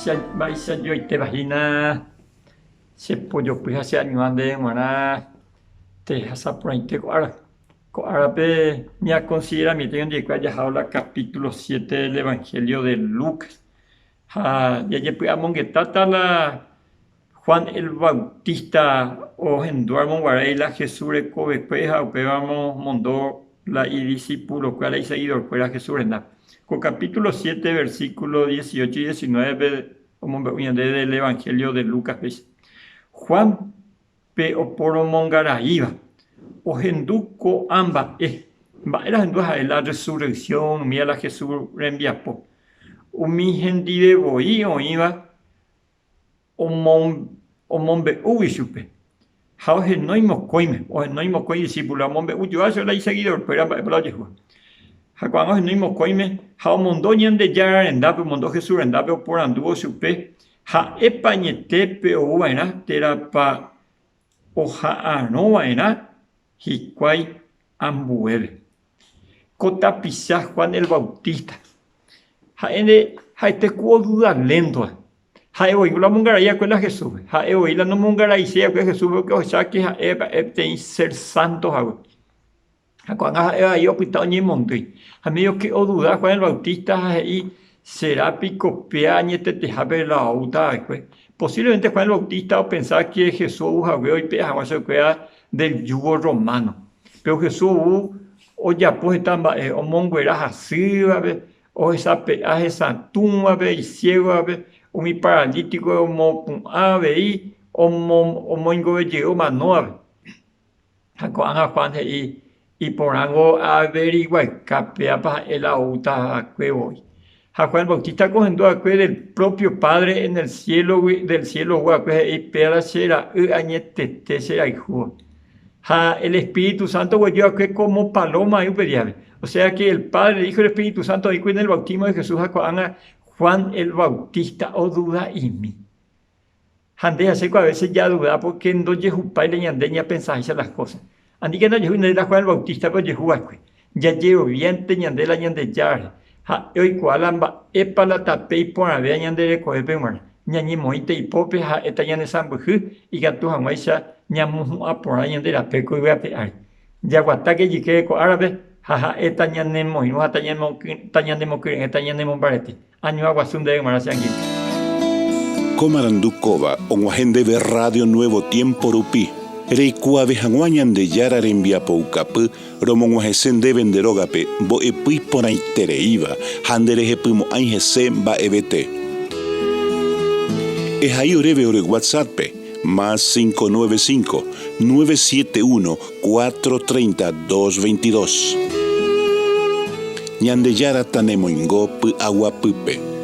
Mba'eichajoitéva hína che pojopy ha che añuã ndéve g̃uarã tehasa porãite ko ára. Ko árape ñakonsideramiete ñandekuéra jahávo la capítulo siete del Evangelio de Lucas. Ha jajepy'amongetáta la Juan el Bautista ohendúramo guare la Jesús rekovekue ha upévamo omondo la idisipulokuéra, la isegidorkuéra Jesús rendápe. Ko capítulo siete, versículo dieciocho y diecinuévepe omombe'u ñandéve del Evangelio de Lucas péicha, Juan pe oporomongaraíva ohendu ko'ã mba'e. Mba'e la ohendúva ha'e la resurrección, umíva la Jesús rembiapo. Umi hendive voi oĩva omombe'úgui chupe. Ha ohenói mokõime, ohenói mokõi disípulo, ha omombe'u joa chupe la isegidorkuéra mba'épa la ojehúva. Ha ko'ág̃a ohenói mokõime ha omondo Ñandejára rendápe, omondo Jesús rendápe oporandúvo chupe ha'épa añete pe ou va'erã térãpa oha'arõ va'erã hikuái ambuépe. Ko tapicha Juan el Bautista, ha'e ha'ete ku oduda léntova. Ha'e voi la omongarai va'ekue la Jesúspe. Ha'e voi la nomongaraiséi va'ekue Jesúspe pórke ohecha ke ha'e ha'e peteĩ ser sánto hague. Ha ko'ág̃a ha'e vai opyta oñemondýi. Ha medio ke oduda Juan el Bautista ha he'i, Sera piko péa añetetehápe la oúta va'ekue? Posívlemente Juan el Bautista opensa ke Jesús ou hague oipe'a hag̃ua chupekuéra del yugo romano. Péro Jesús ou ojapo heta mba'e, omonguera hasývape, ohesape'a hesatũvape, isiégovape, umi paralítikope omopu'ã avei, omoingove jey omanóvape. Ha ko'ág̃a Juan he'i, Iporãngo averiguaika péapa ha'e la oúta va'ekue voi. Ha Juan Bautista ko ohendu va'ekue del propio Padre en el cielo-gui, del cielo ou va'ekue he'i, Péa la che ra'y añetete che rayhúva. Ha el Espíritu Santo oguejy va'ekue como paloma oĩ upe díape. O sea que el Padre, el Hijo y el Espíritu Santo oĩkuri en el bautismo de Jesús ha ko'ág̃a Juan el Bautista oduda'imi. Ha nde ha chéko a veces jaduda porque ndojehupái la ñande ñapensaháicha las cosas. Aníkena ojehu ñande la Juan el Bautístape ojehu va'ekue. Jajeroviánte ñande la Ñandejárare. Ha'e oikuaa la mba'épa la tape iporãvéva ñande rekovépe g̃uarã. Ñañemoĩta ipópe ha ha'éta ñanesãmbyhy ikatu hag̃uáicha ñamohu'ã porã ñande rape ko yvy ape ári. Jaguatáke ijykére ko árape ha ha'e tañanemoirũ ha tañanemokyre'ỹ tañanemombarete. Añua guasu ndéve g̃uarã che angirũ. Ko marandu kóva og̃uahẽ ndéve Radio Nuevo Tiempo rupi. Reikuaave hag̃ua Ñandejára rembiapoukapy romog̃uahẽse ndéve nde rógape mbo'epy iporãitereíva ha nderehepymo'ãi hese mba'evete. Ehai oréve ore WhatsApp-pe, más 595, 971 430 222. Ñandejára tanemoingo py'aguapýpe.